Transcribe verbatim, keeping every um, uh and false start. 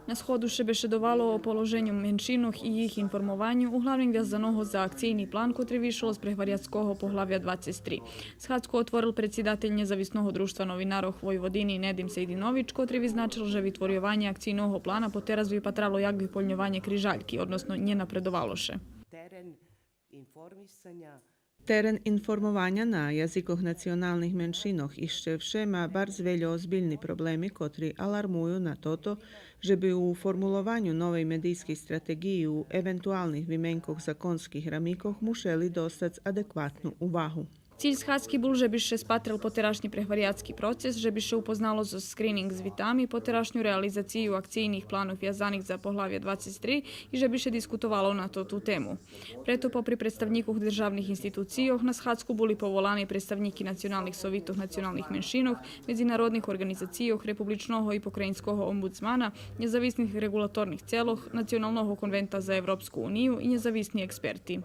На сходу ше бешедовало о положеню меншинох и їх информованю, углавним вязаного за акцийни план котри вишол з прегваряцкого поглавя двацец три. Схадзку отворел предсидатель Нєзависного дружтва новинарох Войводини Недим Сейдинович, котри визначел же витворйованє акцийного плана потераз випатрало як виполньованє крижальки, односно нє напредовало ше. Терен информисаня. Терен информованя на язикох националних меншинох ище вше ма барз вельо озбильни проблеми котри алармую на тото же би у формулованю новей медийскей стратеґиї у евентуалних вименкох законских рамикох мушели достац адекватну увагу. Циль схадзки бул же би ше спатрел потерашнї прегваряцки процес, же би ше упознало зоз скрининґ звитами, потерашню реализацию акцийних планох вязаних за поглавє двацец три и же би ше дискутовало на тоту тему. Прето попри представнїкох державних институцийох на схадзку були поволани представнїки националних совитох националних меншинох, медзинародних орґанизацийох, републичного и покраїнского омбудзмана, нєзависних реґулаторних целох, Националного конвента за Европску унию и нєзависни експерти.